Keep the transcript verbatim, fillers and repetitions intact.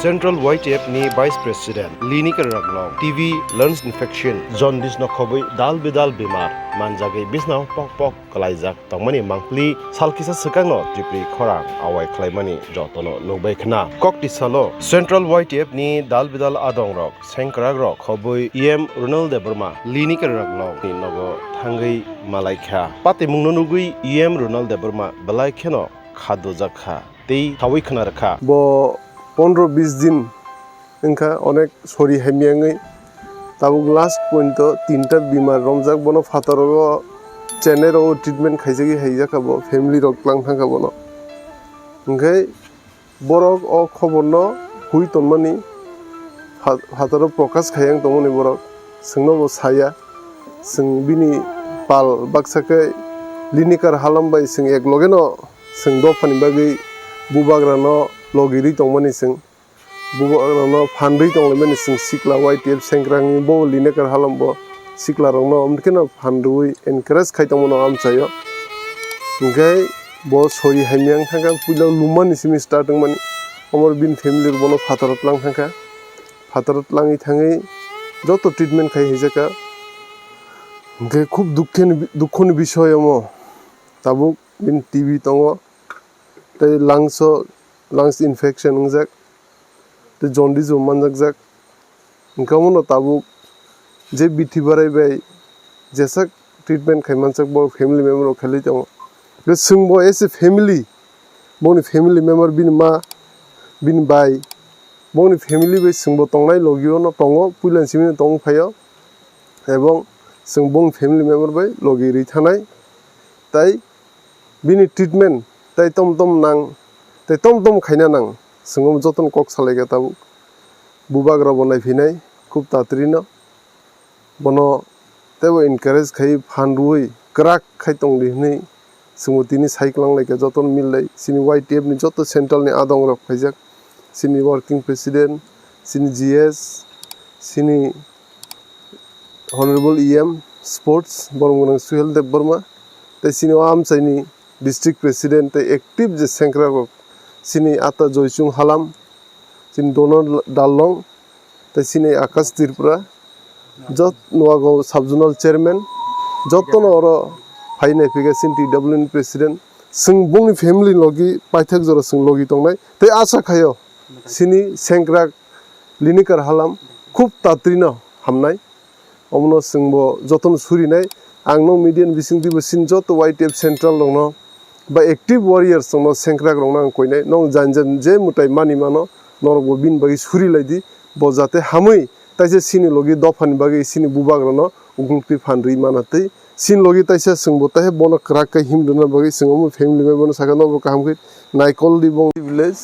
Central Y T F ni Vice President Linikar Raglong T B lungs infection, jaundice no khobwi dal bidal bemar manjagwi bisnao pok pok kwlaijak tongmani mangpili sal kisa swkangno Tripuri khorang awai khlaimani jotono nukbai khna. Kokti salo Central Y T F ni dal bidal adongrok sengkrakrok khobwi E M Ronald Debbarma Linikar Raglong ni nogo thangwi malaikha. Patimungno nugwi E M Ronald Debbarma belai kheno khadojak kha tei sawi khna rwkha. Bo pondro bis din wngkha onek sori hamya wngwi. Tabuk last point o tinta bimar romjak, bono phataro o Chennai rogo treatment khaijagwi haijak kha bo, family rok tlang thangkha bono. Hwnkhe borok o khobor no hui tonmani pha-, phataro prokash khaiya wng tongmani borok, chwngno bo saya. Chwng bini pal baksa khe Linikar Halam bai chwng ek loge no chwng dophani bagwi bubagra no logi rwi tongmani chwng. Bubagrano phan rwi tonglaimani chwng sikla Y T F sengkrakni bo Linikar Halam bo siklarokno omkheno phan rwi encourage khai tongmano amchaio. Hwnkhe bo sori hamya wng thangkha, puila lumani simi start wngmani. Omo bini family rok bono phataro tlang thangkha. Phataro tlangwi thangwi joto treatment khai hijakha. Hwnkhe khub dukkhe ni, dukkhoni bisoy omo. Tabuk bini T B tongo. Tei lungs o, lungs infection wngjak, tei jaundice bo manjakjak. Hwnkhe omono tabuk je bithi barai bai jeswk treatment khai manjak, bo family member rok khailai tongo. Tei chwngbo as a family, boni family member, bini ma, bini bai, boni family bai chwngbo tongnai logio no tongo, puila ni simi no tongwi phaio, ebong chwng boni family member bai logi rwi thanai, tai bini treatment tai tom tom nang, tai tom tom khaina nang, chwng omo jotono kok salaikha tabuk. Bubagra bo naiphinai khub tatrino, bono teibo encourage khai phan rwui kwrak khai tongdi hwnwi chwngbo tini sai kwlang laikha, jotono mil lai. Chini Y T F ni joto central ni adong rok phaijak, chini working president, chini G S, chini Honorable E M Sports Boromgwnang Suhel Debbarma, tei chini o amchaini District President tei active je sengkrak rok, chini ata Joychung Halam, chini Donald Darlong, tei chini Akash Tripura, jot Nuagaon Sub Zonal Chairman, jotono oro phai naiphikha chini T W N President. Chwng bongni family logi paithak jora chwng logi tongnai, tei asa khaio chini sengkrak Linikar Halam khub tatrino hamnai. Omono chwngbo jotono surinai. Ang no media ni bisingtwibo chini joto Y T F central rokno ba active warriors rokno, sengkrak rokno ang koinai. Nong jan jan je mwtai mani mano, norokbo bini bagwi suri lai di. Bo jate hamwi taisa chini logi dophani bagwi chini bubagrano ukulukti phan rwi mana twi. Chini logi taisa chwngbo taihe bono kwrak khe him rwna bagwi chwng omo family member no sakha, nobo kaham khe naikol di bong village.